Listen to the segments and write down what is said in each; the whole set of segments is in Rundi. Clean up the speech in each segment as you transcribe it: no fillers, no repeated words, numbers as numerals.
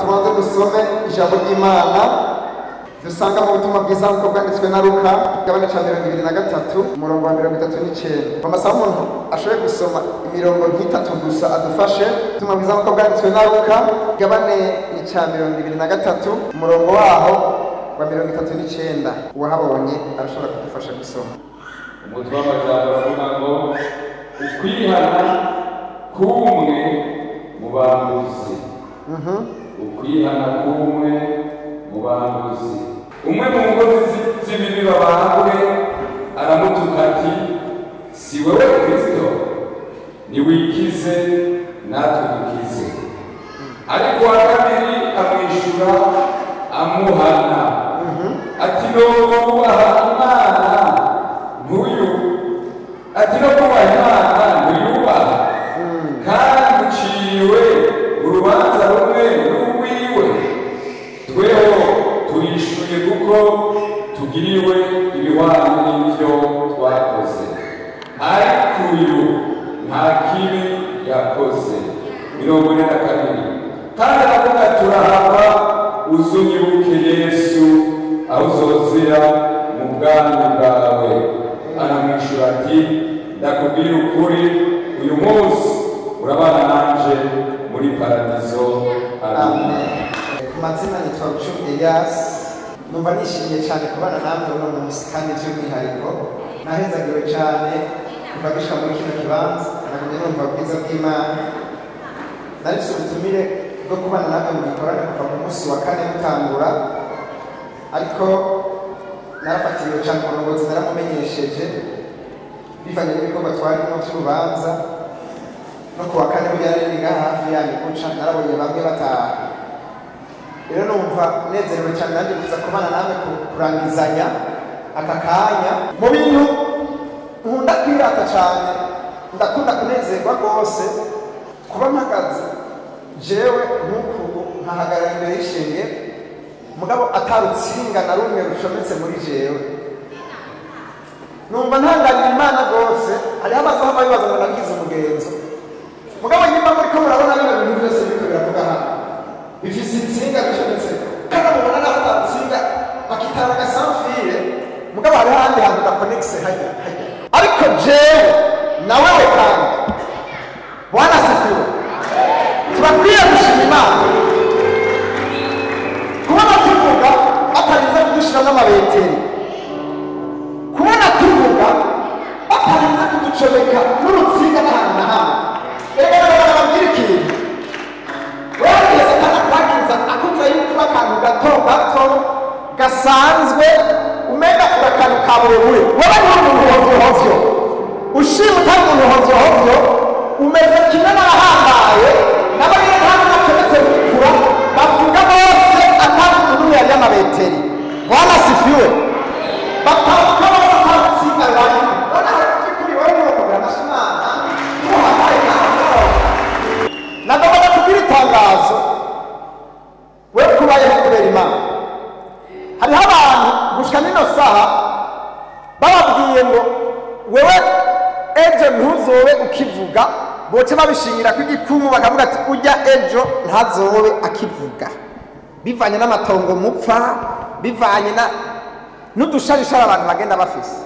Tubanze dusome ijambo ry'Imana dusanga mu butumwa bwiza nk'uko bwanditswe na Luka, igabane ca 23, umurongo wa 39. Amasaba umuntu ashoboye gusoma imirongo nk'itatu gusa adufashe. Ubutumwa bwiza nk'uko bwanditswe na Luka, igabane ca 23, umurongo waho wa 39. Uwahabonye arashobora kudufasha gusoma. Umutwe w'amajambo uravuga ngo ukwihana kumwe mu bambuzi. Ukwihana kumwe mu bambuzi. Umwe mu nkozi z'ibibi babambwe aramutuka ati: si wewe Kristo, niwikize natwe dukize. Ariko uwa kabiri amwishura amuhana ati: no kubaha Imana ntuyu, ati: no kubaha Imana ntuyubaha, kandi uciriwe urubanza rumwe n'urwiwe. Tweho turishuye kuko tugiriwe ibihwanye n'ivyo twakoze, ariko uyu nta kibi yakoze. 42. Kandi aravuga: turahava, uzunyibuke Yesu aho uzozira mu bwami bwawe. Aramwishura ati: ndakubwira ukuri, uyu munsi urabana nanje muri paradizo. Amen. Ku mazina nitwa Bucumi Elias. Numva nishimiye cyane kubana namwe uno munsi, kandi by'umwihariko nahezagiwe cyane kuva gishika muri kino kibanza. Nagumye numva ubwiza bw'Imana. Nari mfise ubutumire bwo kubana namwe mu gikorane kuva ku munsi wa kane mutangura, ariko narafatiriwe cyane. Umurongozi naramumenyesheje bivanye n'ibikorwa twarimo by'urubanza, no ku wa kane burya nari ngaha hafi yanyu guca narabonye bamwe bataha. Rero numva nezerewe cyane nanjye kuza kubana namwe kurangizanya aka kanya. Mu bintu nkunda kwirata cyane, ndakunda kunezerwa rwose kuba mpagaze jewe nk'uku nkahagarara imbere y'ishengero, mugabo atarutsinga na rumwe rucometse muri jewe. Numva ntangarira Imana rwose. Hariho abazaho babibaza ngo nabigize umugenzo, mugabo nyuma muriko murabona bino bintu byose biriko biravuga hano bifise intsinga bicometseko, kandi mubona naho atatsinga bakitana agasanfire, mugabo hariho ahandi hantu gakonegise hajya hajya. Ariko jewe na wewe kandi, Bwana sifiwe, turakwiye gushima Imana kubona tuvuga batarinze kudushiramo amabeteri, kubona tuvuga batarinze kuducomeka n'urutsinga n'ahantu na hamwe. Reka bababwire ikintu: wegeze kandi akwagiza akubwira yuko uri akantu gato gato gasanzwe, umenga uri akantu ka burebure. Wowe ni umuntu hovyo hovyo, ushima utari umuntu hovyo hovyo, umeze kimwe n'abahambaye nabo nyine nta n'umwe acometse kura, bavuga bose atari umuntu n'umwe yari amabeteri. Bwana sifiwe. Batavuga bose atarutsinga bari. None hari by'ukuri wowe ntiwokobera amashyi Imana ntuhambaye nawe? Nagomba kubwira itangazo we kubayeho kubera Imana. Hariho abantu gushika nino saha bababwiye ngo wewe ejo ntuzobe ukivuga, boce babishingira ko igikumu, bakavuga ati: ujya ejo ntazobe akivuga, bivanye n'amatongo mupfa, bivanye na n'udusharishari abantu bagenda bafise.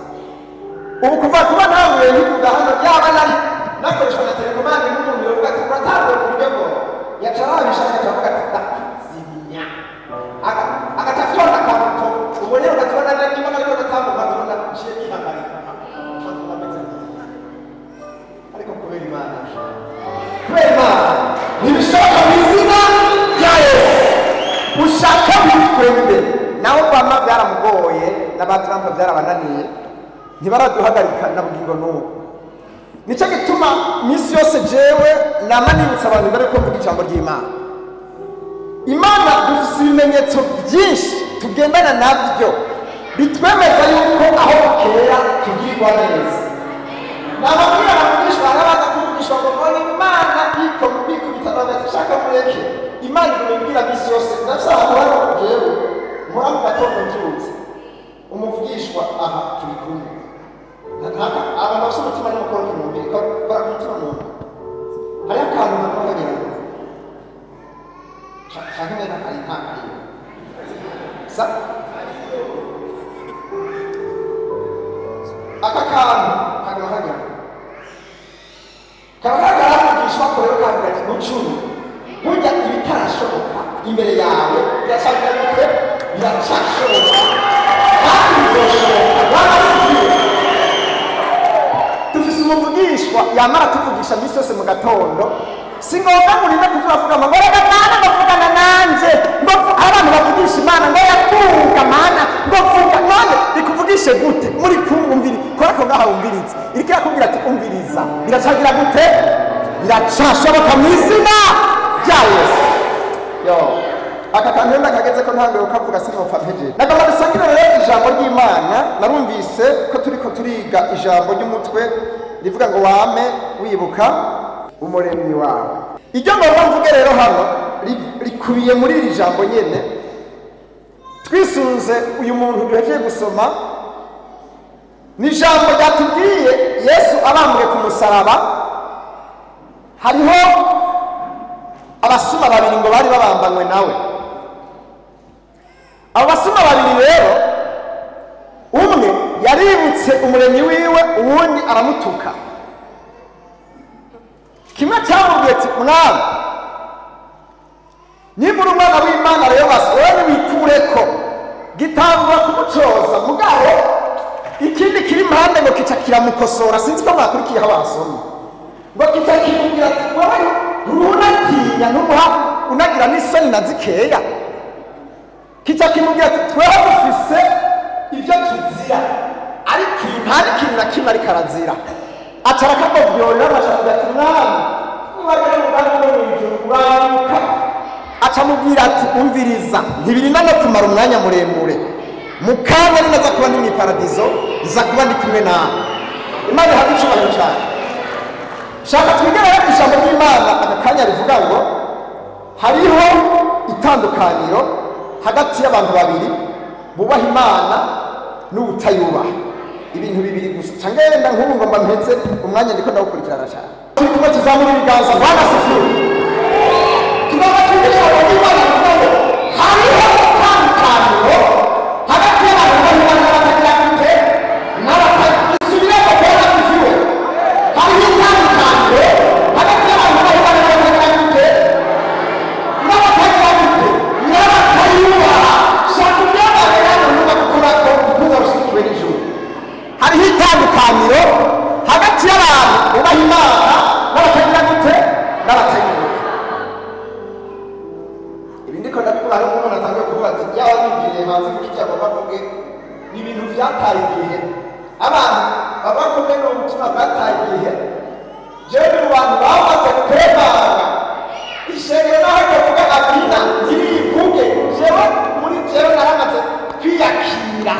Ubu kuva kuba ntanguye nkivuga hano, yaba nari nakoreshwa na télécommande n'umuntu yovuga ati: uratanguye ku buryo bwo yaca arabishaka, akavuga ati: ndakuzimya, agaca afyonda akabuto. Ubwo rero ugatubona niba nariko ndatambuka, tubona nciye nihagarika ameze neza. Ariko kubera Imana, kubera Imana ntibishoboka. Mu izina rya Yesu, ushaka witwende nawe. Obama byaramugoye n'aba Trump byarabananiye, ntibaraduhagarika na bugingo n'ubu. Nicyo gituma iminsi yose jewe nama nibutsa abantu mbere ko mvuga ijambo ry'Imana. Imana dufise ibimenyetso byinshi tugendana nabyo bitwemeza yuko aho bukera tugirwa neza. Nababwira abavugishwa, harabaza kuvugishwa ngo mbone Imana iko bikubita bagashaka mureke. Imana ibibwira minsi yose. Ndafise ahantu hano jewe nkora mu gatondo mbyutse, umuvugishwa aha turi kumwe. Abantu bafise umutima n'umukoro ku mubiri, kora ku mutima n'umwe, hariho akantu nako kagira. Canke nta kari nta kariyo sa aka kantu kaguma kagera kaba kagaragishwa ko rero kavuga ati mucuru burya ibitarashoboka imbere yawe biracashoboka biracashoboka kandi bizoshoboka. Barasigiwe dufise umuvugishwa yamara tuvugisha misi yose mu gatondo. Si ngombwa ngo urinde kuza uravuga ngo reka Mana ngo vugana nanje, ngo abantu bavugisha Imana ngo yatunga Mana ngo vuga none ikuvugishe gute? Muri kumwumviri kora ko ngaha wumviriza iriko irakubwira ati umviriza biracagira gute? Biracashoboka mu izina rya Yesu. Yo aka kantu rero ndakageze ko ntanguye kukavuga sinopfa mpejeje. Nagomba dusangire rero ijambo ry'Imana. Narumvise ko turiko turiga ijambo ry'umutwe rivuga ngo wame wibuka umuremyi wawe. Iryo ngomba mvuge rero hano rikubiye muri iri jambo nyene. Twisunze uyu muntu duhejeje gusoma, ni ijambo ryatubwiye Yesu abambwe ku musaraba. Hariho abasuma babiri ngo bari babambanywe nawe. Abo basuma babiri rero, umwe yaributse umuremyi wiwe, uwundi aramutuka. Kimwe cyamubwiye ati mwami nimba uri umwana w'Imana rero basi wowe niwikureko, gitangura kumucoza. Mugabo ikindi kiri impande ngo kica kiramukosora. Sinzi ko mwakurikiye aho basomye ngo kica kimubwira ati wowe ntunatinya ntumuha unagira n'isoni na zikeya. Kica kimubwira ati tweho dufise ibyo tuzira, ariko nta n'ikintu na kimwe ariko arazira. Acara akamubyora amashaka ati mwami niwagera mu bwami bwo mu ijuru uramuka. Acamubwira ati umviriza ntibirinda no kumara umwanya muremure, mu kanya ninaza kuba ndi mu iparadizo nza kuba ndi kumwe nawe. Imana ihabwe icyubahiro cyane. Shaka twigere rero ijambo ry'Imana aka kanya rivuga ngo hariho itandukaniro hagati y'abantu babiri bubaha Imana n'ubutayubaha. Ibintu bibiri gusa cyangwa yenda nk'ubu ngo mba mpetse umwanya ndiko ndawukurikirana cyane. Turi kumwe tuzamura ibiganza. Bwana asifiwe. Tugomba twiga ijambo ry'Imana rivuga ngo hariho itandukaniro hagati y'abantu bubaha Imana n'abatagira gute n'abatayisubiremo. Bwana asifiwe. Hariho itandukaniro hagati y'abantu bubaha Imana n'abatagira gute n'abatagira gute n'abatayubaha. Shaka ibyabaye hano nuba gukora ko kuza ushikiwe n'ijuru. Hariho itandukaniro hagati y'abantu bubaha Imana n'abatagira gute n'abatayubaha. Ibi ndiko ndabivuga hariho umuntu atangiye kuvuga ati yaba nibwiriye hanze kuko icyo agomba avuge ni ibintu vyataye igihe. Abantu baba kumwe n'ubutumwa bwataye igihe. Jewe ni mu bantu bamaze kwemanga ishengero naho ryovuga amina ntirivuge. Jewe muri jewe naramaze kwiyakira.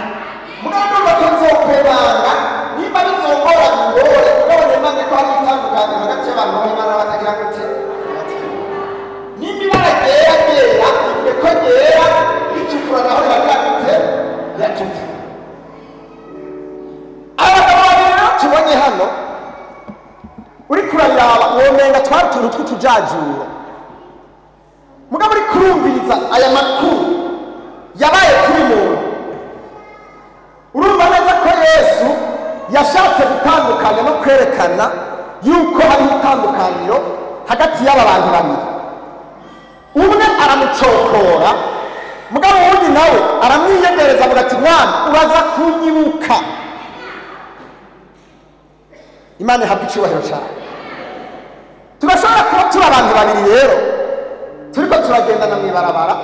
Mugabo ndumva ko nzokwemanga nimba bizongora bingore, mugabo nemange ko hari itandukaniro hagati y'abantu bubaha Imana n'abatagira gute. Nimba ibara ryera ryera rivuge ko ryera, ritukura naho riragira gute riratukura. Abagabo babiri rero tubonye hano uriko urabiraba womenga twari utuntu tw'utujajuro. Mugabo uriko urumviriza aya makuru yabaye kuri muntu, urumva neza ko Yesu yashatse gutandukanya no kwerekana yuko hariho itandukaniro hagati y'aba bantu babiri. Umwe aramucokora, mugabo uwundi nawe aramwiyegereza avuga ati mwana uraza kunyibuka. Imana ihabwe icyubahiro cyane. Turashobora kuba turi abantu babiri rero turiko turagendana mu ibarabara,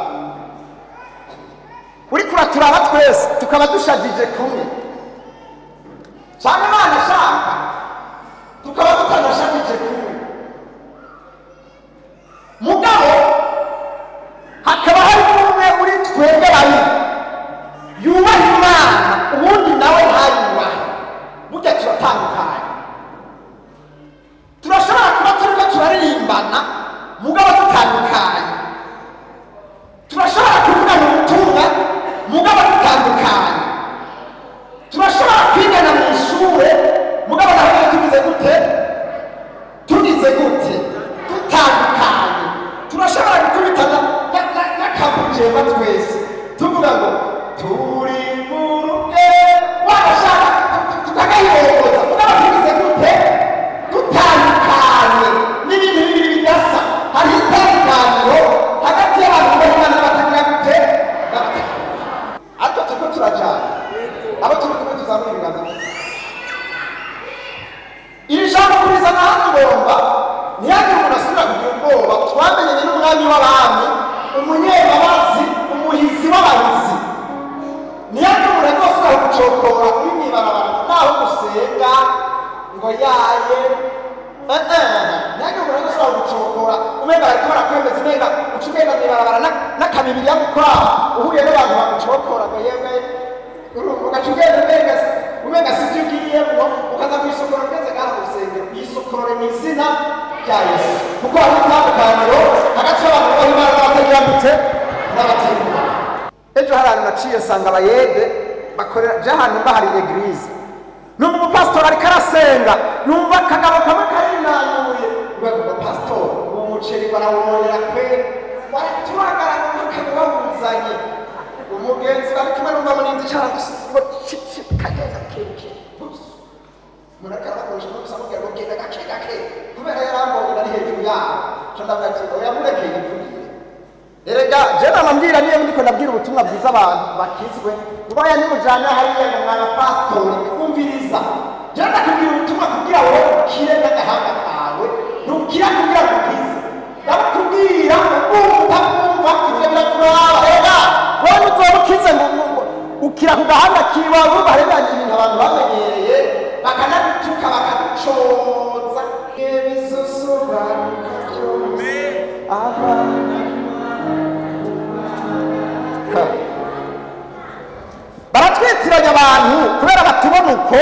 uriko uraturaba twese tukaba dushajije kumwe, cyangwa Imana ashaka tukaba tutanashajije kumwe, mugabo hakaba hari umwe muri twebwe babiri yubaha Imana uwundi nawe ntayubahe. Burya turatandukanye. Turashobora kuba turiko turaririmbana mugabo dutandukanye. Turashobora kuvugana ubutumwa mugabo dutandukanye. Turashobora kwigana mu ishure tujemba twese tuvuga ngo turi mu rugendo washaka tukagayoboza mugabo tugize gute dutandukanye n'ibintu bibiri bidasa. Hari itandukaniro hagati y'abantu b'Imana n'abatagira gute ariko turiko turajana abo turi kumwe tuzamura ibiganza. Iri jambo kurizana hano ngomba ntihagire umuntu asubira kugira ubwoba. Twamenyanye n'umwami w'abami, umunyembabazi, umuhizi w'abahizi. Ntihagire umuntu azosubira gucokora uri mw'ibarabara naho gusenga ngo yaye. Ntihagire umuntu azosubira gucokora umenga bariko barakwemeza, umenga uca ugenda mw'ibarabara n'akabibiriya gukwaha uhuye n'abantu bagucokora ngo yemwe, ugaca ugenda umenga sivyo ugiyemwo, ukaza kwisokora ugeze ngaha mu rusengero. Yisokorore mu izina rya Yesu, kuko hari itandukaniro hagati y'abantu bubaha Imana n'abatagira gute n'abatayubaha. Ejo hari ahantu naciye nsanga abayede bakorera je ahantu mba hari eglise, numva umupasitori ariko arasenga, numva akagabo kamwe karinanuye ngo pasitori uwo muceri barawurondera kwe waraturagara ngo mpaka bawuzanye. Umugenzi bari kumwe numva muninzi caragusize ngo kagenda keke umuntu ariko arabakoresha gusa amubwira ngo genda gake gake kubera yarambonye nari hejuru yabo. Ca ndavuga ati oya mureke yivugire. Erega je namambwira niyo ndiko ndabwira ubutumwa bwiza abantu bakizwe ngo oya nimujana hariya ngo mwana pasitori kumviriza. Je ndakubwira ubutumwa kugira wowe ukire n'agahanga kawe, ntukira kugira ngo ukize. Ndakubwira ukumva utakumva ivyo birakuraba. Erega wowe uzoba ukize ngo ukira ku gahanga kiwawe, urumva hariho ibintu abantu bamenyereye bakanadutuka bakaducoza ibisosobanuka byose abana baratwitiranya abantu kubera batubona uko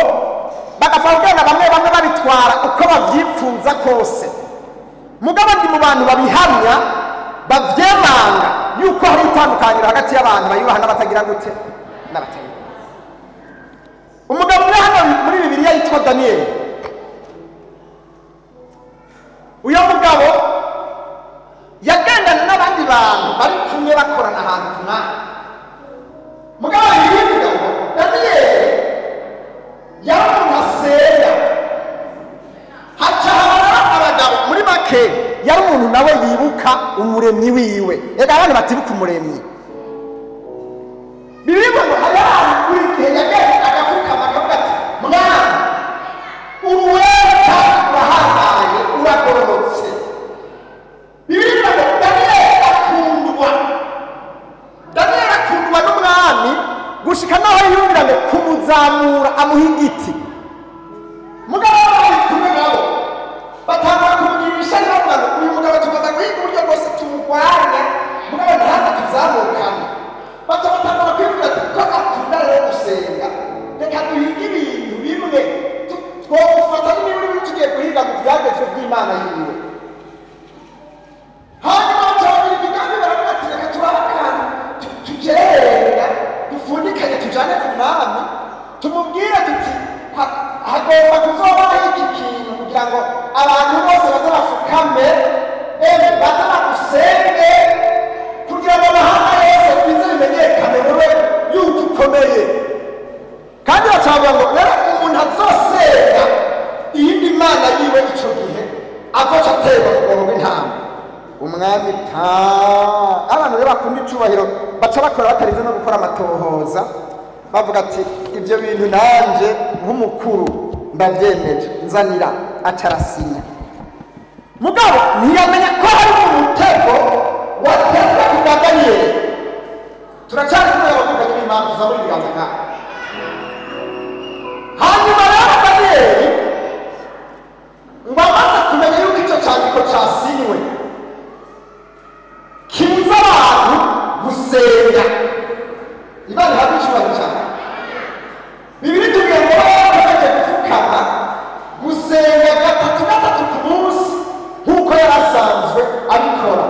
bagapfa kugenda bamwe bamwe babitwara uko bavyipfuza kose. Mugabo ndi mu bantu babihamya bavyemanga yuko hari itandukaniro hagati y'abantu bayubaha n'abatagira gute n'abatayubaha. Umugabo umwe hano muri Bibiliya yitwa Daniyeli. Uyo mugabo yagendana n'abandi bantu bari kumwe bakorana ahantu ku mwami. Mugabo yivuga ngo Daniyeli yari umuntu asenga, haca habara abagabo. Muri make yari umuntu nawe yibuka umuremyi wiwe. Ega abantu batibuka umuremyi. Bibiliya ngo hari ahantu buri gihe yagenda agapfukama akavuga ati mwana uruwera urahambaye uragororotse. Bibiliya ngo Daniyeli akundwa, Daniyeli akundwa n'umwami gushika naho yiyumvira ngo kumuzamura amuha igiti. Mugabo bari kumwe nabo batangura kumugirisha bavuga ngo uyu mugabo tugomba guhiga uburyo bwose tumurwanya, mugabo ntaza tuzamukane. Baca batangura kwivuga ati ko akunda rero gusenga, reka duhige ibintu bimwe twofata n'imibiri tugiye guhiga mu vyagezwe vy'Imana yiwe. Hanyuma baca bagira imigambi baravuga ati reka turabe akantu tujerenga dufundikanye tujane ku mwami tumubwire tuti hagomba kuzobaho iki kintu kugira ngo abantu bose baze bafukame baze bagusenge kugira ngo amahanga yose bize bimenyekane wowe yuko ukomeye. Kandi bacavuga ngo rero umuntu azosenga iyindi mana yiwe ico gihe azoca aterwa ku rwobo rw'intama. Umwami ta abantu rero bakunda icubahiro baca bakora batarinze no gukora amatohoza, bavuga ati ivyo bintu nanje nk'umukuru ndavyemeje nzanira, aca arasinya. Mugabo ntiyamenya ko hari umutego watezwe ku bwa Daniyeli. Turacyari kumwe n'abavukanyi b'Imana, tuzamure ibiganza ngaha. Hanyuma rero Daniyeli ngo amaze kumenya yuko ico candiko casinywe kibuza abantu gusenga, Imana ihabwe icubahiro cyane. Bibiliya itubwira ngo bakomeje gupfukama gusenga gatatu gatatu ku munsi nk'uko yari asanzwe abikora.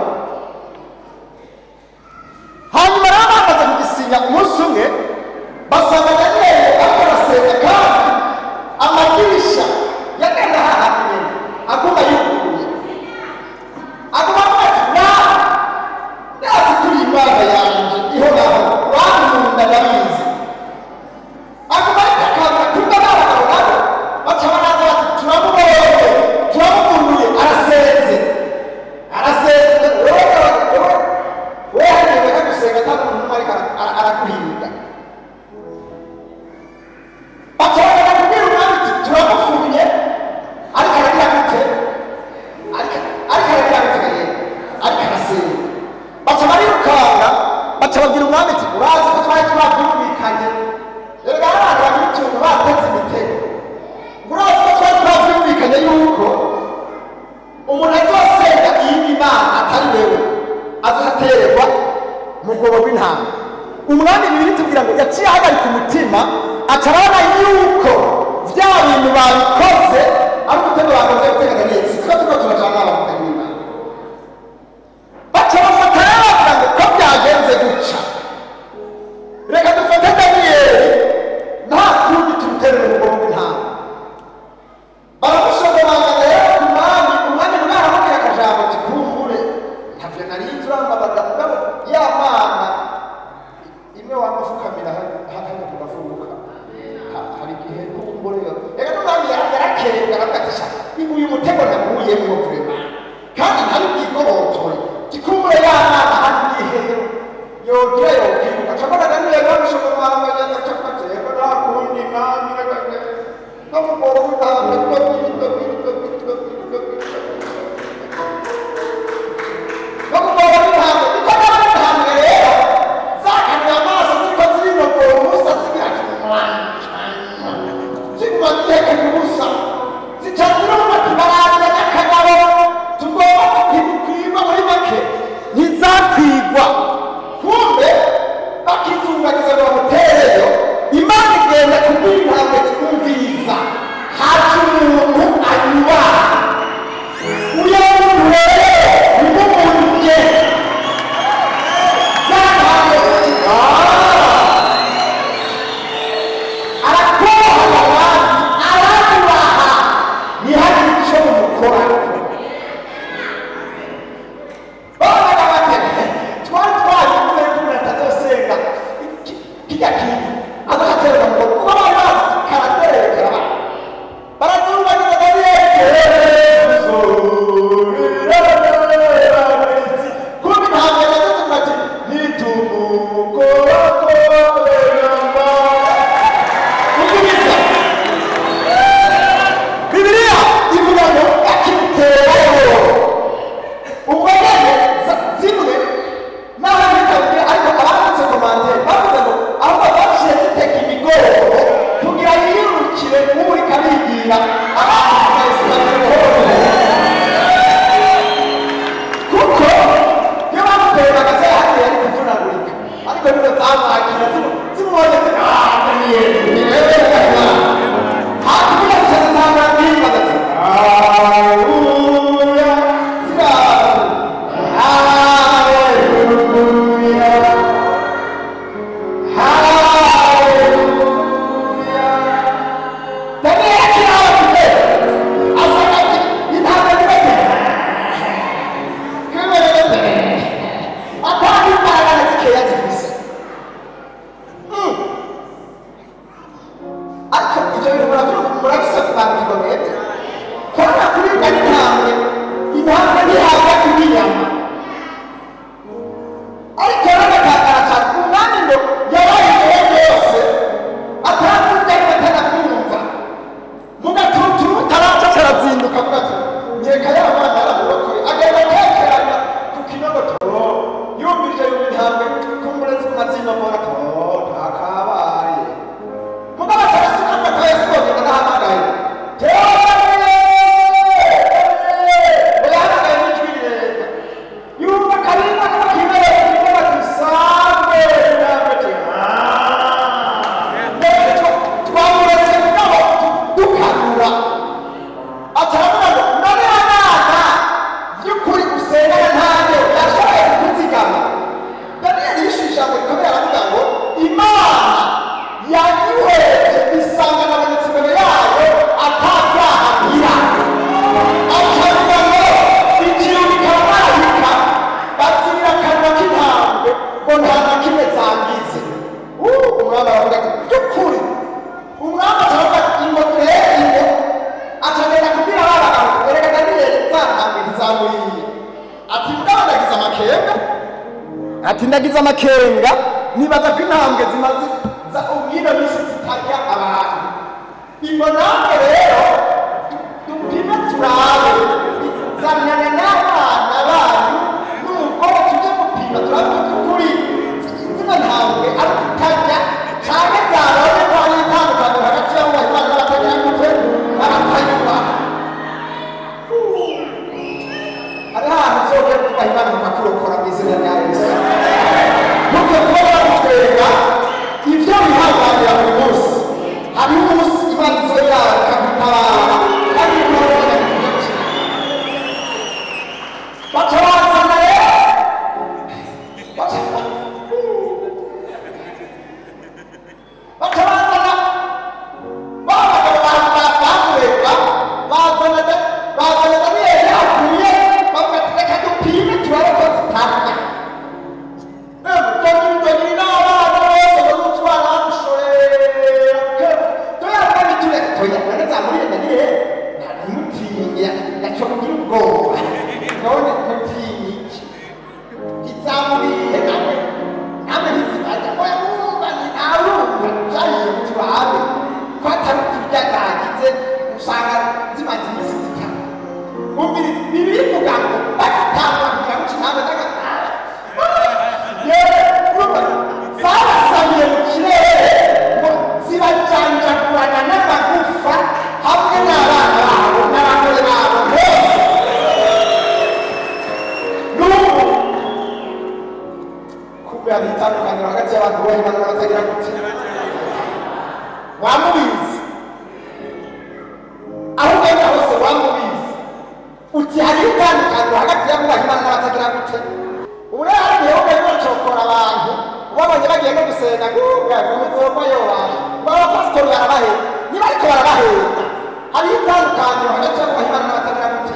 Hanyuma rero bamaze kugisinya umunsi umwe Baca babwira umwami ati urazi ko twari twabyumvikanye. Erega abantu bagira utuntu bateze imitego. Urazi ko twari twabyumvikanye yuko umuntu azosenga iyindi mana atari wewe azotererwa mu rwobo rw'intama. Umwami Bibiliya itubwira ngo yaciye ahagarika umutima, acarabona yuko vya bintu babikoze ari umutego bakoze gutega Daniyeli. Siko turiko turajana n'abavuga n'Imana. Baca bafata rero bavuga ngo ko byagenze gutya, reka dufate Daniyeli nta kundi tumuterere mu rwobo rw'intama. Baramushogomanga rero ku mwami. Umwami mwaramubwira akajambo ati kumbure ntavyo nari nzi, urambabaza mugabo ya mana imwe wamufukamira hano kugafunguka hari igihe kumbure. Reka n'umwami yarakerebwa aravuga ati sha uyu mutego naguyemwo vraiment kandi ntari bwigobotore, gikumbure ya mana hari igihe yogira yokwiruka. Cabona Daniyeli bamushogomanga aca yego nta kundi mwami, reka no mu rwobo rw'intama. No mu rwobo rw'intama niko n'ab'intambwe rero zakanuye amaso ziriko zirinogora ubusa, zigira ziguma zihekenya ubusa, zica zirumva ati baraza n'akagabo tugomba kwigwa. Muri make ntizakwigwa, kumbe bakizungagiza ngo bamutereyo. Imana igenda kubwira intambwe twumviriza haje umuntu anyubaha. Uyo muntu rero nimumurye. Za ntambwe ziti arakubaha abandi, arakubaha, ntihagire ico mumukorako. Babaga bati twari twabivuze yuko umuntu atazosenga kirya kintu azohaterwa mu rwobo, kuko bari bazi karaterere karabaye. Barazungagiza Daniyeli, kumbe intambwe nazo zivuga ati nitumukorakoreramba. Umviriza, Bibiliya ivuga ngo akimuterayo ubwo nyene zimwe naho bitabwira, ariko abanditse commentaire bavuze ngo ahubwo zaciye ziteka imigongo kugira yirukire nk'uriko arigira abandi, kuko iyo bamuteraga se hariya yari kuvunagurika, ariko nizo zamwakira zimubonye ati ah Daniyeli ni wewe. Hakurya zica zitangura kuririmba ati haleluya, ziraba haleluya haleluya. Daniyeli akiri aho afite asanga ati intambwe zibate atanga imbaraga na zikeya zifise. Ariko ivyo bintu murabisobanukirwa mwebwe? Kubona kuribwa n'intambwe, intambwe ntihabwa inyama. Ariko rero agatangara cyane umwami ngo yabaye igihe byose atavuga ariko atanakumva, mu gatutu taraca carazinduka avuga ati nkeka ya mwana yaramurokore. Agenda atekeranya ku kinogo yumvirije yumva intambwe kumbure ziguma zinogora to ntakabaye. Mugabo atarasuka ngo atayasogenda nahamagaye yahamagaye n'ijwi rirenga, yumva karimba kibereye ku kinogo ati sangwe intambwe ati twamuretse mugabo dukanura. Ataravuga ngo none abana by'ukuri usengana ntabyo yashoboye kukuzigama. Daniyeli yishuye ijambo rikomeye aravuga ngo Imana yanyuheje isanga nabonetse imbere yayo atabyaha ngira. Akavuga ngo ikintu kikamarayika bazibira akanwa k'intambwe ngo nta na kimwe zangize. Umwami aravuga ati by'ukuri. Umwami aravuga ati ingo turebe ingo, acagenda kubwira ba bagabo erega Daniyeli za ntambwe ntizamuriye. Ati mugabo ndagize amakenga, ati ndagize amakenga, nibaza ko intambwe zimaze ubwino minsi zitarya abantu. Ingo namwe rero dupime turabe, zanana n'abana banyu n'umugore tujye gupima turabe ko by'ukuri Umutima ntabwo ari kutarya cyane byabonye ko hari itandukaniro hagati y'abubaha Imana n'abatagira gute n'abatayubaha. Hariho ahantu uzogera kubaha Imana mukakurokora mu izina rya Yesu. Ntuke kuba bagutwenga ibyo wihanganira buri munsi. Hariho umunsi Imana izoyara ikagutabara kandi ikorora ikagukiza. Baca bazana rero baca bazana ba bagabo bamurega bazana Daniyeli yapfuye bavuga ati reka dupime turabe ko zitarya. Dogiri n'abana bose ngo n'utwana bamushorera toya tureka toya none zamuriye Daniyeli ntimutinye naco kugira ubwoba none mutinye iki ntizamuriye namwe ntizibajya oya mwumva ntawumva jayiye turabe ko atari ukurya zagize usanga zimaze iminsi zitanu. Umviriza Bibiliya ivuga ngo bagitangura kugira ngo intama yewe urumva zabasamiye mu kirere ngo zibajanjagurana n'amagufa hamwe n'abana babo n'abagore babo bose. N'ubu kumbe hari itandukaniro hagati y'abantu bubaha Imana n'abatagira gute. Wamubizi aho ugenda hose wamubizi uti hari itandukaniro hagati y'abubaha Imana n'abatagira gute. Ubu rero hari igihe ugenda uracokora abantu ubabonye bagiye no gusenga ngo yobaje abapasitori barabahenda niba ariko barabahenda. Hariho itandukaniro hagati y'abubaha Imana n'abatagira gute.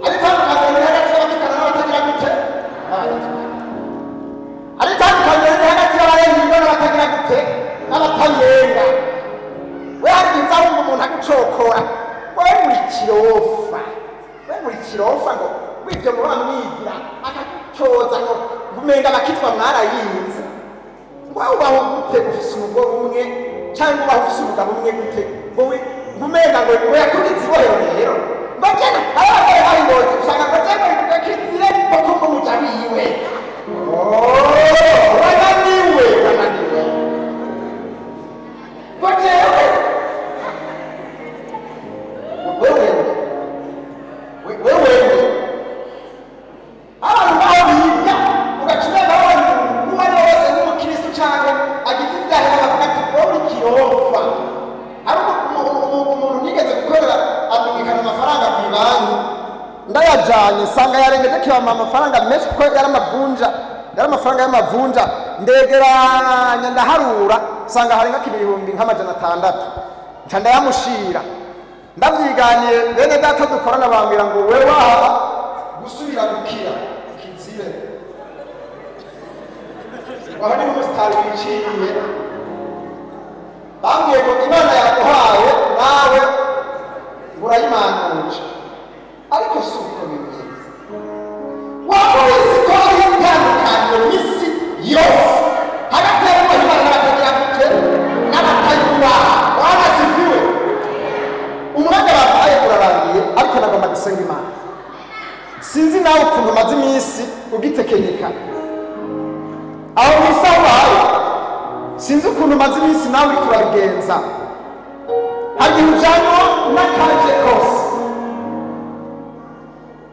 Hari itandukaniro riri hagati y'abatukana n'abatagira gute. Hari itandukaniro riri hagati y'abarenga ingo n'abatagira gute n'abatayenga. We hari igihe uzabumva umuntu agucokora wowe muri kirofa we muri kirofa ngo wibyo muba mwigira akagucoza ngo umenga abakitwa mwarayinze. Ngo ubaho gute ufise umugore umwe cyangwa ubaho ufise umugabo umwe gute ngo umenga ngo yakugize ibohero rero ngo jena abagore bari ngozi usanga ngo jena kizire ngo kumva umuja wiwe. Wananiwe wananiwe ngo jewe wewe wewe abantu baho biga ugaca abantu n'umwanya wose n'umukristo cyangwa agize ibyaha bavuga ati wowe uri kirofa. Hari umuntu nigeze gukorera amubikana amafaranga ku ibanki ndayajanye nsanga yarengeje kibama amafaranga menshi kuko yari amavunja yari amafaranga y'amavunja ndegeranya ndaharura nsanga harenga ibihumbi nka600 nca ndayamushira. Ndavyiganiye bene data dukorana bambwira ngo wewe waha gusubira gukira kizire waho ni umusitari wiciriye bambwiye ngo Imana yaguhaye nawe urayimanuje ariko si uko bimeze. Waba uzi ko hariho itandukaniro mu isi yose hagati y'abubaha Imana n'abatagira gute n'abatayubaha. Bwana asifiwe. Umwanya bampaye urarangiye ariko nagomba gusenga Imana. Sinzi nawe ukuntu umaze iminsi ugitekenika aho mu isaha ubaye sinzi ukuntu umaze iminsi nawe uriko urabigenza. Hari igihe ujanwa n'akaje kose,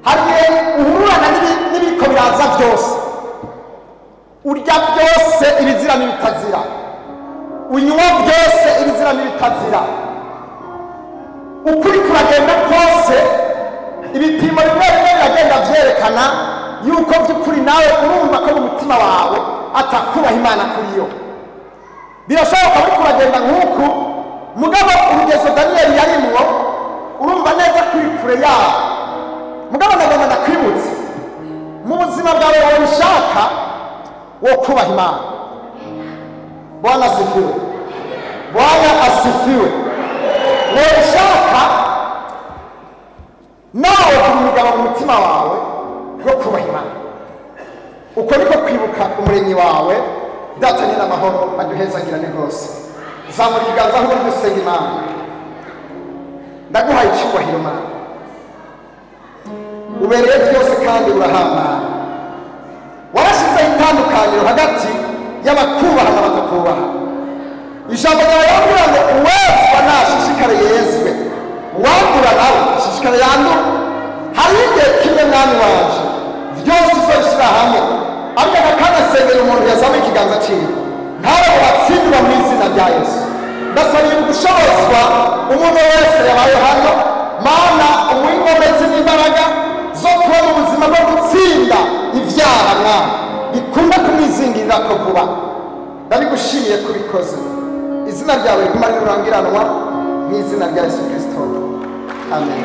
hari igihe uhururana n'ibiriko biraza byose, urya byose ibizira n'ibitazira, unywa byose ibizira n'ibitazira, ukuri kuragenda kose ibipimo bimwe bimwe biragenda vyerekana yuko by'ukuri nawe urumva ko mu mutima wawe atakubaha Imana kuriyo. Birashoboka uriko uragenda nk'uku mugabo urugezo Daniyeli yarimwo urumva neza kuri kure yawe. Mugabo ndagomba ndakwibutse mu buzima bwawe wawe ushaka wo kubaha Imana. Bwana asifiwe. Bwana asifiwe. Wowe ushaka nawe kugira umugabo mu mutima wawe wo kubaha Imana. Uko niko kwibuka umuremyi wawe. Data nyina amahoro aduhezagirane rwose. Zamura ibiganza aho uri gusenga Imana. Ndaguhaye icyubahiro Mana, ubereye byose kandi urahambaye. itandukaniro hagati y'abakubaha n'abatakubaha. Ijambo ryawe riravuga ngo uwezwa nashishikare yezwe, uwandura nawe ashishikare yandure. Hari igihe kimwe, Mwami wanje, byose uzobishyira hamwe, ariko aka kanya asengera umuntu yazamuye ikiganza cyiwe ntabe mu batsindwa mu izina rya Yesu. Ndasabira gushobozwa umuntu wese yabaye hano, Mana, umuha n'imbaraga zo kuba mu buzima bwo gutsinda ibyaha, Mwami, bikunda kumwizingirira ko vuba. Ndabigushimiye kubikoze, izina ryawe riguma rirurangiranwa mu izina rya Yesu Kirisito, amen.